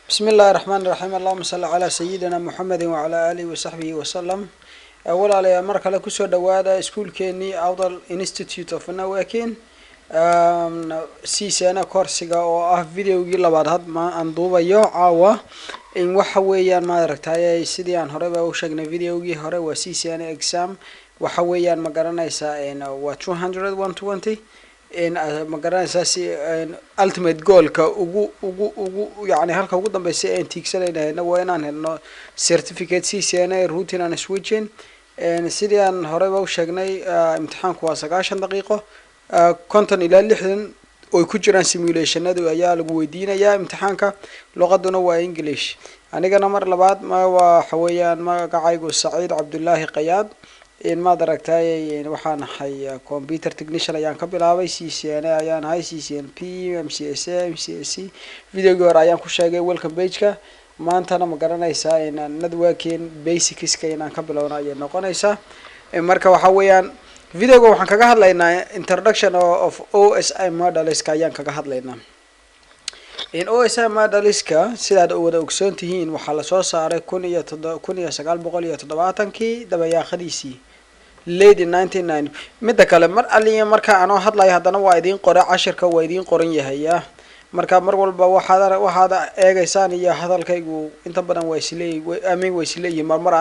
بسم الله الرحمن الرحيم، اللهم صل على سيدنا محمد وعلى آله وصحبه وسلم. Walaalayaal, mar kale kusoo dhawaada iskuulkeenii Awdal Institute of Networking, CCNA course-iga oo ah videogii labaad had ma aan duubayo caawa. In waxa weeyaan, maad aragtay, sidii aan horeyba u sheegnay videogii hore, waa CCNA exam. Waxa weeyaan, ma garanaysaa, waa 200 120. Ma garanaysaa, si ultimate goalka ugu yani halka ugu dambeysa aan tiigsanayna waa inaan helno certificate CCNA routing and switching. Sidii aan horeyba u sheegnay, imtixaanku waa 90 daqiiqo, 50 ilaa 60 oy ku jiraan simulationadu ayaa lagu weydiinayaa imtixaanka. Luqaduna waa English. Anigana mar labaad ma waxa weeyaan magacaygu Saciid Cabdullaahi Qayaad. Maad aragtay, waxaan ahay computer technician ayaan ka bilaabay, CCNA ayaan ahay, CCNP, MCSA, MCSE. Videogii hore ayaan ku sheegay welcome pageka. Maantana, ma garanaysaa, networking basicska inaan ka bilowna ayay noqonaysaa. Marka waxa weeyaan, videoga waxaan kaga hadlaynaa introduction of OSI modelska ayaan kaga hadlaynaa. In OSI modelska, sidaad wada ogsoon tihiin, waxaa lasoo saaray 1970-kii dabayaaqadiisii, late 1990. Midda kale, mar aliya marka anoo hadlayo haddana waa idiin qoray cashirka, waa idiin qoran yahay ya. Marka mar walba waxaad eegeysaan iyo hadalkaygu inta badan waa isleey, amin, waa isleeyihin. Mar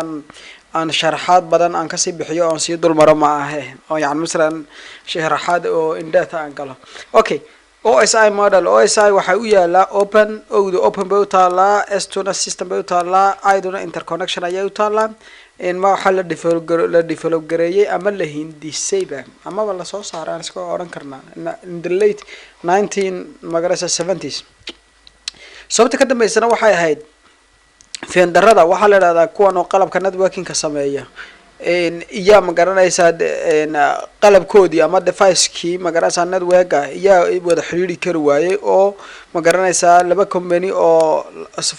aan sharaxaad badan aan kasii bixiyo oon sii dulmaro ma ahe, oo yani masalan sharaxaad oo in data aan galo. Okay, OSI model. OSI waxay u yaalaa open, O-da open bay u taalaa, S-tuna system bay u taalaa, I-duna interconnection ayay u taalaa. In ma waxaa la develop gareeyey ama la hindisayba amaba lasoo saaray, aan iska odhan karnaa, in the late nineteen, magaraysa, seventies. Sababta ka dambeysana waxay ahayd vendorada, waxaa la idhahdaa kuwan oo qalabka networkingka sameeya iyaa, ma garanaysaa, qalabkoodii ama devicekii, ma garanaysaa, networka iyaa wada xiriiri kari waayey oo, ma garanaysaa, laba company oo,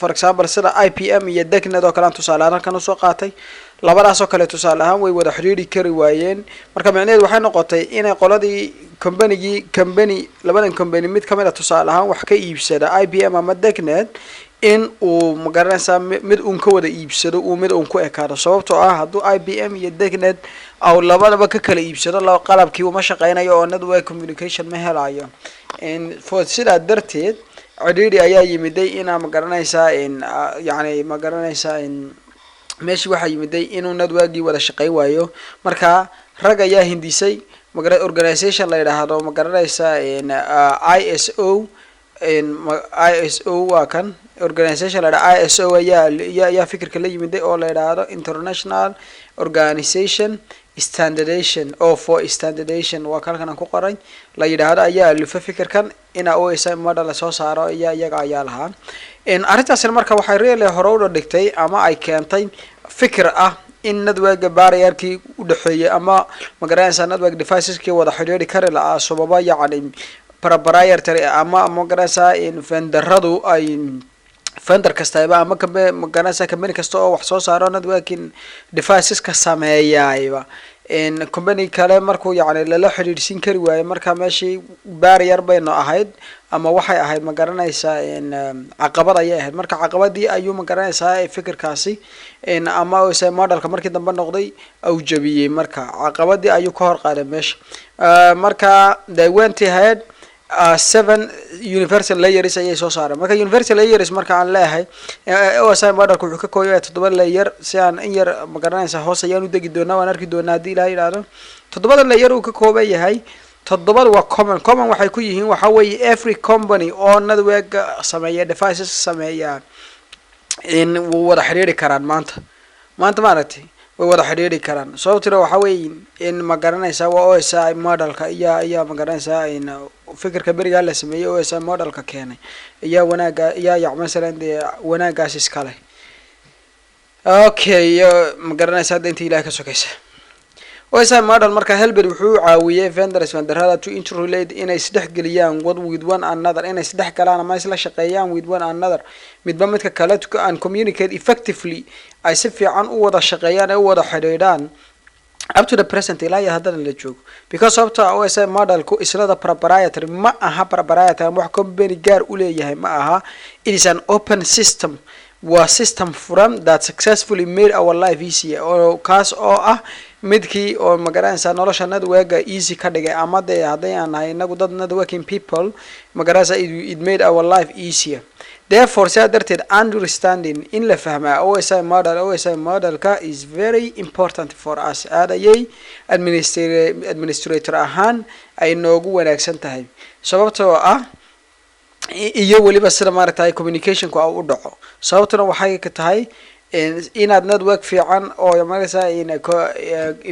for example, sida IBM iyo DECnet oo kale aan tusaale ahaan halkan usoo qaatay, labadaas oo kale tusaale ahaan way wada xiriiri kari waayeen. Marka micnaheedu waxay noqotay inay qoladii companygii company, labadan company mid kamid a tusaale ahaan wax ka iibsada, IBM ama DECnet, in uu, ma garanaysaa, mid uun ka wada iibsado, uu mid uun ku ekaado. Sababtoo ah hadduu IBM iyo DECnet aw labadaba ka kala iibsado, qalabkii uma shaqeynayo oo network communication ma helayo. For sidaa darteed cidhiidhi ayaa yimiday inaa, ma garanaysaa, yani, ma garanaysaa, meeshii waxaa yimiday inuu networkii wada shaqeyn waayo. Marka rag ayaa hindisay magara organization la yidhaahdo, ma garanaysaa, ISO. ISO waa kan organization la yidhaha ISO ayaa fikirka la yimiday oo la yidhaahdo International Organization Standardization oo for Standardization, waa kalkan aan ku qoray, la yidhaahdo ayaa alifa fikirkan ina OSI model lasoo saaro iya iyaga ayaa lahaa arrintaasina. Marka waxay really hore u dhigtay ama ay keentay fikir ah in networka barrierkii udhexeeyay ama, ma garanaysaa, network deviceskii wada xidhiiri kari lahaa sababa yacni proprietary ama, ma garanaysaa, in vendoradu ay vendor kastaba ama ma garanaysaa, company kasta oo wax soo saaro networking deviceska sameeyayba in company kale markuu yacni lala xidhiidhsiin kari waayo. Marka meeshii barrier baynu ahayd ama waxay ahayd, ma garanaysaa, in caqabad ayay ahayd. Marka caqabadii ayuu, ma garanaysaa, fikirkaasi ama se modelka markii dambe noqday au jabiyey. Marka caqabadii ayuu ka hor qaaday meesha. Marka they went ahead, seven universal layers ayay soo saareen. Marka universal layers marka aan leeyahay, OSI modelka wuxuu ka kooban yahay toddoba layer. Si aan in yar, ma garanaysa, hoos ayaan u degi doonaa, waan arki doonaa haddii Ilaha yidhaahdo. Toddobada layer uu ka kooban yahay, toddobada waa common. Common waxay ku yihiin waxa weeye every company oo network sameeya, devices sameeya, in wuu wada xiriiri karaan. Maanta maaragtay way wada xidhiiri karaan. Sababtuna waxa weeye in, ma garanaysaa, waa OSI modelka iya, ma garanaysaa, in fikirka berigaa la sameeyey OSI modelka keenay iya wanaaga iya yac masalan dee wanaagaas iskale. Okay, ma garanaysa, hadda inta Ilahay ka sokaysa OSI model marka helped, wuxuu caawiyey vendors, vendorada, to interrelate, inay isdhex geliyaan, what, with one another, inay isdhex galaan ama isla shaqeeyaan, with one another, midba midka kale, to and communicate effectively, ay si fiican u wada shaqeeyaan ee u wada xidhiidhaan. Up to the present, ilaa iyo haddana la joogo, because sababta OSI modelku is not a proprietary, ma aha proprietary, wax company gaar u leeyahay ma aha. It is an open system, waa system furan, that successfully made our life easier, oo kaas oo ah midkii oo magaranaysaa nolosha networka easy ka dhigay, ama dee hadday aan nahay inagu dad networking people, magaranaysaa, it made our life easier. Therefore, sidaa darteed, understanding, in la fahmaa OSI model, OSI modelka, is very important for us, aad ayay administrator ahaan ay noogu wanaagsan tahay, sababtoo ah iyo weliba sida maaragtay communicationku u dhaco. Sababtuna waxay ka tahay inaad network fiican oo magaraysaa in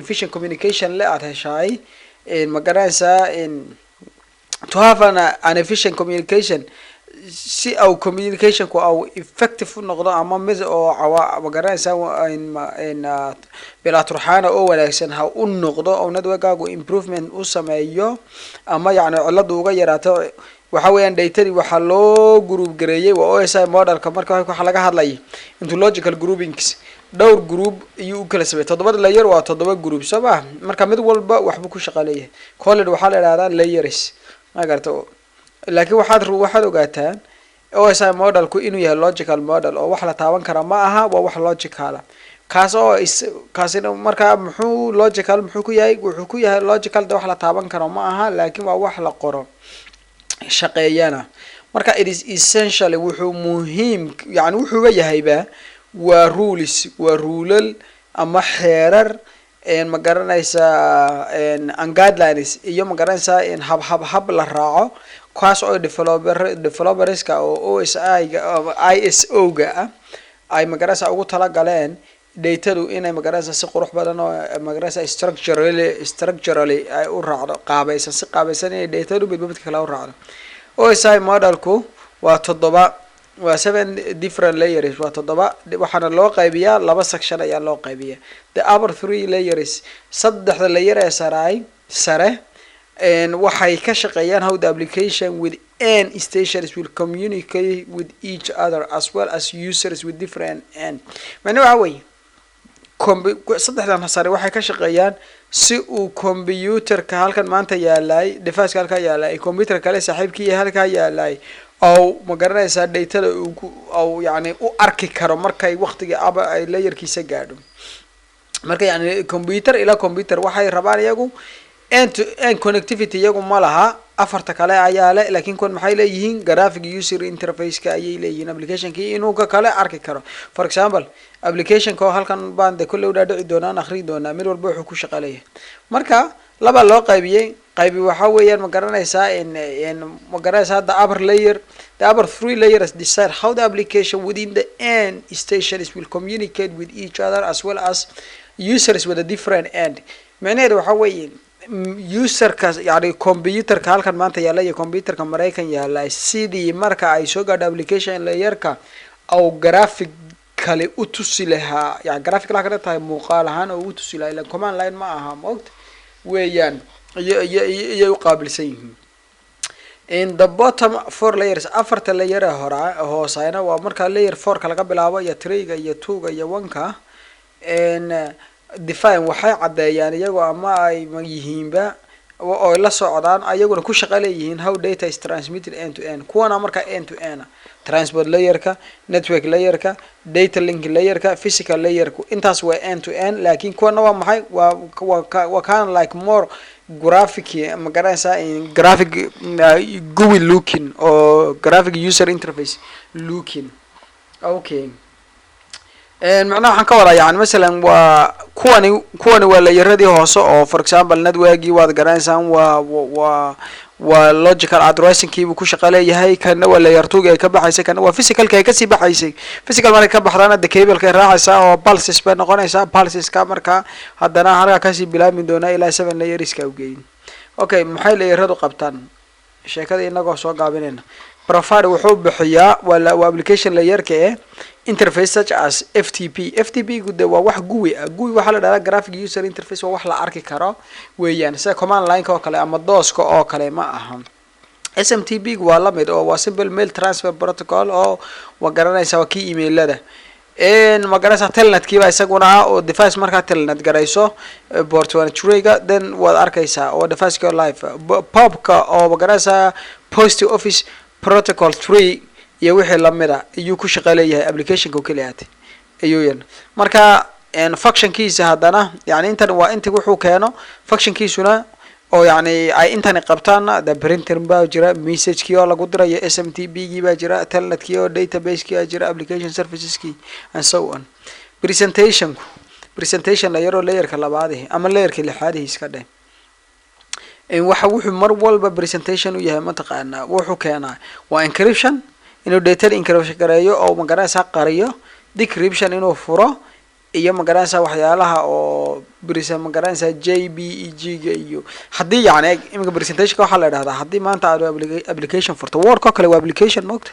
efficient communication le aad heshaay, ma garanaysaa, to have an efficient communication, si au communicationku au effective u noqdo ama mid oo cawa ma garanaysaa bilaa turxaana oo wanaagsan ha u noqdo, oo networkaagu improvement u sameeyo ama yacni ciladu uga yaraato. Waxa weeyaan datadii waxaa loo group gareeyey, waa OSI modelka. Marka waxaa laga hadlayay into logical groupings, dhowr group ayuu u kala sameeyey. Toddobada layer waa toddoba group, soo ma? Marka mid walba waxbuu ku shaqa leeyahay. Called, waxaa la idhahdaa layers, ma garata? Laakiin waxaad ogaataan OSI modelku inuu yahay logical model, oo wax la taaban kara ma aha, waa wax logicala. Kaas oo is kaasina markaa muxuu logical muxuu ku yahay? Wuxuu ku yahay logical de wax la taaban karo ma aha, laakiin waa wax la qoro, shaqeeyana. Marka it is essentially, wuxuu muhiim yani wuxuuba yahayba waa rules, waa rulal ama xeerar, ma garanaysaa, and guidelines, iyo ma garanaysaa hab hab la raaco, kaas oo developerska oo OSI ga ISO ga ah ay magaraysa ugu talagaleen datadu inay magaraysa si qurux badan oo magaraysa structurally ay u raacdo, qaabaysan, si qaabaysan inay datadu midba midka kale u raacdo. OSI modelku waa toddoba, waa seven different layers, waa toddoba. Waxaana loo qaybiyaa laba section ayaa loo qaybiyaa. The upper three layers, saddexda layer ee sare, waxay ka shaqeeyaan how the application with end stations will communicate with each other as well as users with different end. Macna waxa weeye saddexdan sare waxay ka shaqeeyaan si uu computerka halkan maanta yaalay, deviceka halkaa yaalay, computer kale saaxiibkii halkaa yaalay, oo ma garanaysaa, datada uu au yani u arki karo markay waqtiga aba ay layerkiisa gaadho. Marka yani computer ilaa computer waxay rabaan iyagu end to end connectivity, iyagu ma laha, afarta kale ayaa le. Laakiin kuwan maxay leeyihiin? Graphic user interface-ka ayay leeyihiin, applicationkii inuu ka kale arki karo. For example, applicationka oo halkan baan de kolley udhaadhici doonaan, akrin doonaa mid walba wuxuu ku shaqa leeyahay. Marka laba loo qaybiyey. Qaybi waxa weeyaan, ma garanaysaa, in ma garanaysaa, the upper layer, the upper three layers decide how the application within the end stations will communicate with each other as well as users with a different end. Micnaheedu waxa weeye userka, yani computerka halkan maanta yaalla iyo computerka Maraykan yaalla, sidii marka ay soo gaadho application layerka au graphic kale u tusi lahaa, yani graphic la kale tahay muuqaal ahaan oo u tusi lahaa, ila command line ma aha, maogta weeyaan, iyo iyay u qaabilsan yihiin. In the bottom four layers, afarta layer ee hora hooseyna, waa marka layer fourka laga bilaabo iyo threega iyo twoga iyo oneka, define, waxay caddeeyaan iyagoo ama ay yihiinba oo la socdaan, ayaguna ku shaqa leeyihiin how data is transmitted end to end. Kuwana marka end to end, transport layerka, network layerka, data link layerka, physical layerku, intaas waa end to end. Laakiin kuwana waa maxay? Waa kind of like more graphic, ma garanaysaa, graphic GUI looking oo graphic user interface looking. Okay, macnaha waxaan ka wadaa yani masalan waa kuwani waa layeradii hoose oo for example networkii waad garanaysaan, waa logical addressingkiibuu ku shaqa leeyahay. Kana waa layer two ay ka baxaysay, kana waa physicalka ay kasii baxaysay. Physical markay ka baxdaana de cableka ay raacaysaa oo pulses bay noqonaysaa. Pulseska marka haddana halkaa kasii bilaabmi doonaa ilaa seven layerska ugeyin. Okay, maxay layeradu qabtaan? Sheekada inagoo soo gaabinayna, provide, wuxuu bixiyaa, waa application layerka eh, interface such as FTP. FTP gude waa wax GUI ah. GUI waxaa la dhahdaa graphic user interface, waa wax la arki karo weeyaan, sida command lineka oo kale ama DOSka oo kale ma aha. SMTP gu waa lamid oo waa simple mail transfer protocol, oo waa garanaysaa, waa kii emailada. Ma garanaysaa, telnetkiiba isaguna ah oo device markaa telnet garayso port 23-ga, then waad arkaysaa oo deviceka live POP-ka oo, ma garanaysaa, Post Office Protocol 3 iyo wixii lamida iyuu ku shaqo leeyahay, applicationka oo keliya hate ayuu yan. Marka functionkiisa haddana, yani intan waa inta wuxuu keeno. Functionkiisuna oo yani ay intani qabtaanna, the printer baa jira, messagekii oo lagu dirayo, SMTP gii baa jira, telnetkii oo database-kii baa jira, application serviceskii and so on. Presentationku, presentation layer oo layerka labaadihi ama layerka lixaadihi iska dheh, waxa wuxuu mar walba presentation u yahay, mataqaanaa, wuxuu keenaa waa encryption, inuu datada encryption gareeyo oo, magaranaysaa, qariyo, decryption inuu furo, iyo, magaranaysaa, waxyaalaha oo brisa, magaranaysaa, JPEG ga. Iyo haddii yani iminka presentationka waxaa la idhahdaa, haddii maanta aad application furto, Wordka oo kale waa application, mogta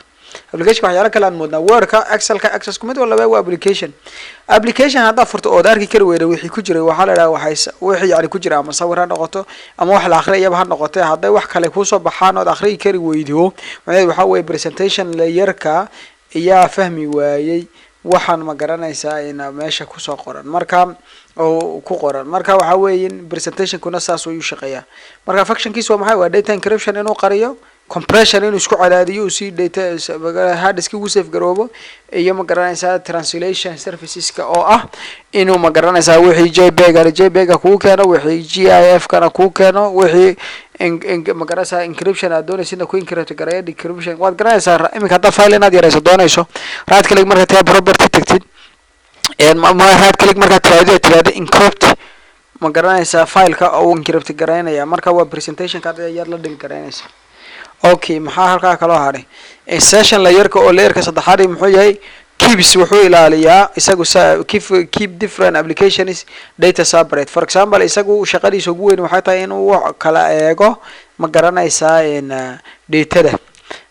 application waxyaala kale aan moodnaa, Wordka, Excelka, Accessku, mid walba waa application. Application haddaad furto ood arki kari weyda wixii ku jiray, waxaa la idhaha waxay wixii yani ku jira, ama sawir ha noqoto ama wax la akhriyaba ha noqote, hadday wax kale kuusoo baxaan ood akhriyi kari weydo, macnaheed waxaa weye presentation layerka iyaa fahmi waayey waxaan, ma garanaysaa, ina meesha kusoo qoran marka oo ku qoran. Marka waxa weeye presentationkuna saas ayuu shaqeeyaa. Marka functionkiisa waa maxay? Waa data encryption inuu qariyo, compression inuu isku cadaadiyo uu si data hard disk ugu save garoobo, iyo, ma garanaysaa, translation serviceska oo ah inuu, ma garanaysaa, wixii JPEG JPEG kuu keeno, wixii GIF kana kuu keeno, wixii ma garanaysaa encryption aad doonaysidna ku encrypt gareeya, decryption. Waad garanaysaa, iminka haddaad file inaad yareyso doonayso, right click marka taa property tagtid, right click markaad tiraahdo encrypt, ma garanaysaa, fileka oo encrypt garaynaya. Marka waa presentationka ayaad la dhigi garaynaysa. Okay, maxaa halkaa kaloo hadhay? Session layerka oo layerka saddexaad muxuu yahay? Keeps, wuxuu ilaaliyaa isagu keep different applications data separate. For example, isagu shaqadiisa ugu weyn waxay tahay inuu kala eego, ma garanaysaa, datada.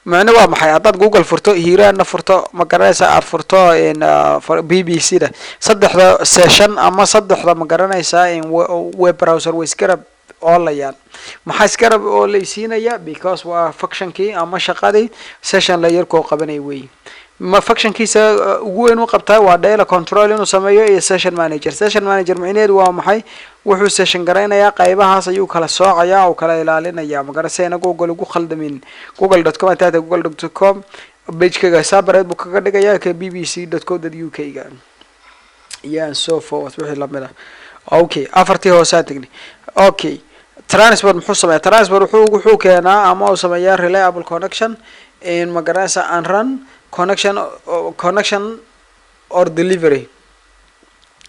Macno waa maxay? Haddaad Google furto, Hiiraanna furto, ma garanaysaa, aad furto BBC da, saddexda session ama saddexda, ma garanaysaa, web browser way isgarab oolayaan. Maxaa isgarab oo laysiinaya? Because waa functionkii ama shaqadii session layerkoo qabanay wey. Ma functionkiisa ugu weyn u qabtaa waa data control inuu sameeyo iyo session manager. Session manager micnaheedu waa maxay? Wuxuu session garaynayaa, qaybahaas ayuu kala soocayaa oo kala ilaalinaya, magarase ina Google ugu khaldamin. Google.com intaata Google.com pagekaga separate buu kaga dhigaya ka bbc.co.uk ga iyo and so forth, wixii lamid ah. Okay, afartii hoosaan tegnay. Okay, transport muxuu sameeya? Transport wuxuu keenaa ama uu sameeyaa reliable connection in, ma garanaysa, and run connection or delivery.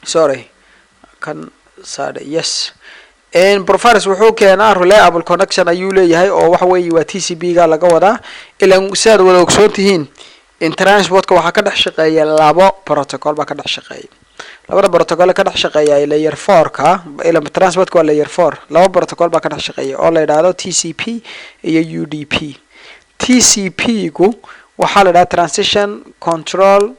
Sorry, kan sade. Yes, profiles wuxuu keenaa reliable connection ayuu leeyahay, oo waxa weeye waa TCP ga laga wadaa. Ilan sidaad wada ogsoon tihiin, in transportka waxaa ka dhex shaqeeya labo protocol baa ka dhex shaqeeya. Labada protocol ka dhex shaqeeya layer four-ka, ila transportka waa layer 4, laba protocol baa ka dhex shaqeeya oo la yidhaahdo TCP iyo UDP. TCP gu waxaa la yidhahda transition control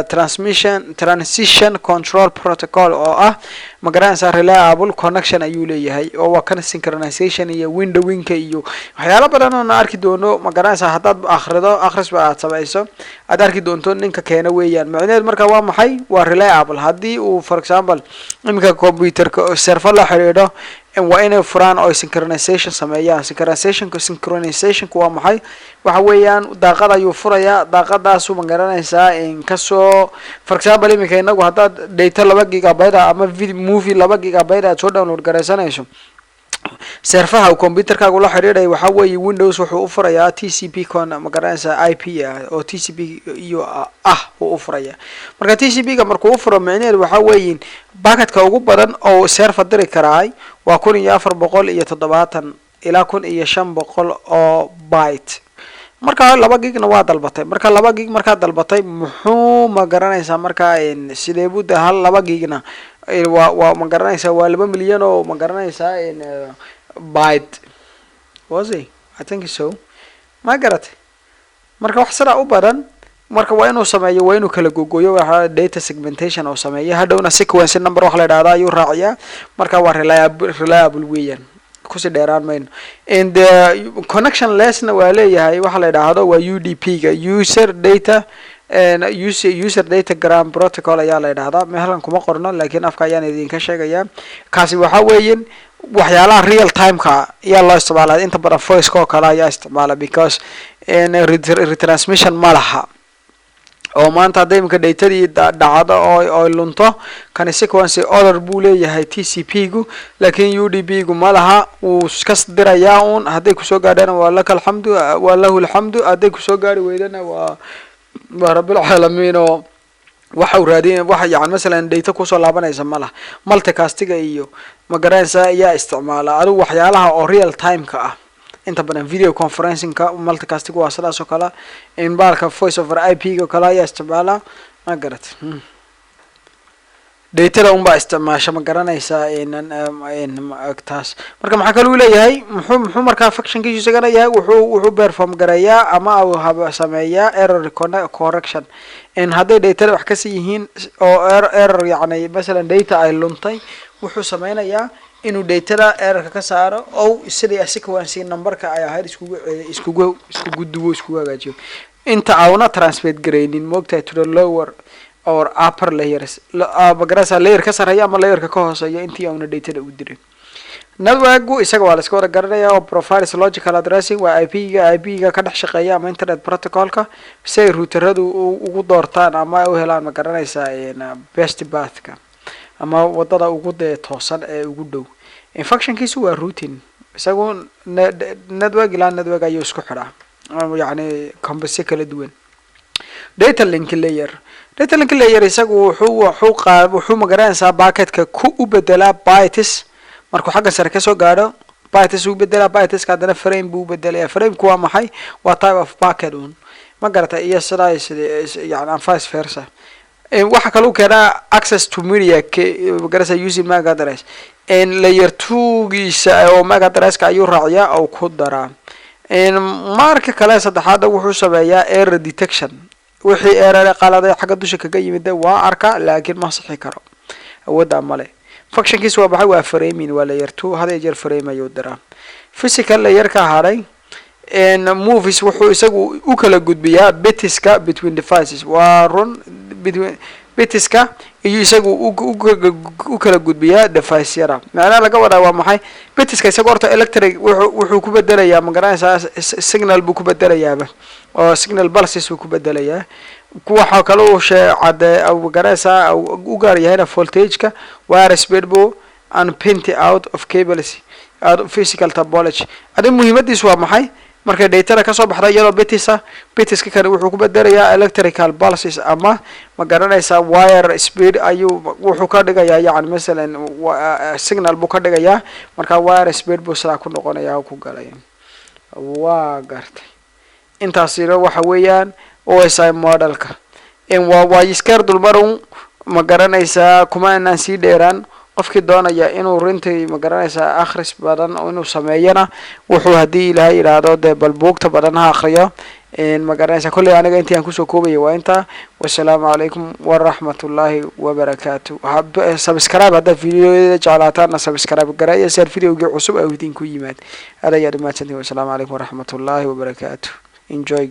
transmission transition control protocol, oo ah, ma garanaysaa, reliable connection ayuu leeyahay, oo waa kan synchronization iyo windowingka iyo waxyaalo badan oona arki doono, ma garanaysaa, haddaad akhrido, akhrisba aad samayso, aad arki doonto ninka keena weeyaan. Macnaheed marka waa maxay? Waa reliable. Haddii uu, for example, iminka computerka server la xidhiidho, waa inay furaan oo synchronization sameeyaan. Synchronizationku waa maxay? Waxa weeyaan daaqad ayuu furayaa, daaqadaasu, ma garanaysaa, in kasoo, for example, iminka inagu haddaad data 2 gigabyte ama movie 2 gigabyte aad soo download garaysanayso, serverha uu computerkaagu la xidhiidhay waxa weeye Windows wuxuu u furayaa TCP con, ma garanaysaa, IP ah oo TCP iyo ah uu u furaya. Marka TCP ga markuu u furo, micnaheedu waxa weeyin packetka ugu badan oo server diri karaay waa 1470 ilaa 1500 oo byte. Marka 2 gigna waa dalbatay. Marka 2 gig markaad dalbatay, muxuu, ma garanaysaa, marka sidee buu de hal 2 gigna waa, ma garanaysaa, waa 2 milyan oo, ma garanaysaa, byte was it? I think so, ma garatay? Marka wax sidaa u badan, marka waa inuu sameeyo, waa inuu kala gogoyo, waxa data segmentation oo sameeyo, hadhowna sequence number wax la idhahda ayuu raaciyaa. Marka waa reliable weeyaan, kusii dheeraan mayno. And the connection lessna waa leeyahay, waxa la idhaahdo waa UDP ga, user data User Datagram Protocol ayaa la yidhahdaa. Meelkan kuma qorno, laakiin afka ayaan idinka sheegayaa. Kaasi waxa weeyin waxyaalaha real timeka ayaa loo isticmaalaa inta badan. Voiceka oo kale ayaa isticmaala because retransmission ma laha, oo maanta hadday imika datadii dhacdo oo lunto, kani sequence order buu leeyahay TCP gu, laakiin UDP gu ma laha. Wuu iska dirayaa un. Hadday kusoo gaadhana waa laka alxamdu, waa lahu alxamdu. Hadday kusoo gaari weydana waa rabbilcaalamiin. Oo waxa uu raadin waxa yani masalan data kusoo laabanaysa ma laha. Multicastiga iyo, ma garanaysaa, ayaa isticmaala adigu waxyaalaha oo real timeka ah inta badan. Video conferencingka multicastiga waa sidaas oo kale. In baalka voice over IP ga oo kale ayaa isticmaala, ma garat? Datada unbaa isticmaasha, ma garanaysaa, taas. Marka maxaa kaluu leeyahay? Muxuu markaa functionkiisu isagana yahay? Wuxuu perform gareeyaa ama uu hab sameeyaa error correction in hadday datada wax kasi yihiin oo error, yacni masalan data ay luntay, wuxuu sameynayaa inuu datada errorka ka saaro oo sidii sequence numberka ay ahayd iskugu duwo, iskugu hagaajiyo inta auna transmit garaynin, moogtahay, to the lower or upper layers, magarasa, layer ka sarreeya ama layerka ka hooseeya intii auna datada u dirin. Networku isaga waa la iska wada garanaya oo provides logical addressing. Waa IP ga, IP ga ka dhex shaqeeya ama internet protocolka, si ay routeradu ugu doortaan ama ay u helaan, ma garanaysaa, best pathka ama wadada ugu dee toosan ee ugu dhow. Functionkiisu waa routing. Isagu network ilaa network ayuu isku xidhaa, yacni campusyo kala duwan. Data link layer. Data link layer isagu wuxuu magaranaysaa packetka ku u bedelaa bytes. Markuu xagga sare kasoo gaadho bytes uu bedelaa, byteska haddana frame buu u bedelaya. Frameku waa maxay? Waa type of packet un, ma garata? Iyo sidaa sida yani and vice versa. Waxa kale u keenaa access to media, magarasa, using MAC address. Layer two-giisa oo MAC addresska ayuu raaciyaa oo ku daraa. Marka kale saddexaadna wuxuu sameeyaa error detection. Wixii error qaladay xagga dusha kaga yimid waa arka, laakiin ma sixi karo, awooddaa male. Functionkiisa waa maxay? Waa framing. Waa layer two, had iyo jeer frame ayuu diraa. Physical layerka hadhay movies wuxuu isagu u kala gudbiyaa bitiska between devices. Waa run, between bitiska iyo isagu u kala gudbiyaa device-yada. Macnaha laga wadaa waa maxay? Bitiska isaga horta electric wuxuu ku bedelayaa, ma garanaysaa, signal buu ku bedelayaaba oo signal pulses buu ku bedelayaa. Waxa kale uu shee cadde, ma garanaysaa, u gaar yahayna voltageka, wire speed buu and pint out of cables, out of physical topology. Adi muhiimadiisu waa maxay? Markay datada kasoo baxda iyadoo bitisa, bitiska kale wuxuu ku bedelayaa electrical pulses ama, ma garanaysaa, wire speed ayuu wuxuu ka dhigayaa, yani masalan signal buu ka dhigayaa. Marka wire speed buu sidaa ku noqonaya ku galaya. Waa gartay. Intaasina waxa weeyaan OSI modelka. Waa iskar dulmarun, ma garanaysaa, kuma inaan sii dheeraan. Qofkii doonaya inuu runtii, ma garanaysaa, akhris badan inuu sameeyana, wuxuu haddii Ilaahay yidhaahdo dee bal buugta badan ha akriyo, ma garanaysaa. Kolley aniga intii aan kusoo koobaya waa intaa. Wasalaamu calaykum waraxmat ullaahi wabarakaatu. Subscribe haddaad videoyada jeclaataana subscribe gareeya si aad videogii cusub ay idinku yimaad. Aad ayaad umahadsantihin. Wasalaamu calaykum waraxmat ullaahi wabarakaatu. Enjoy.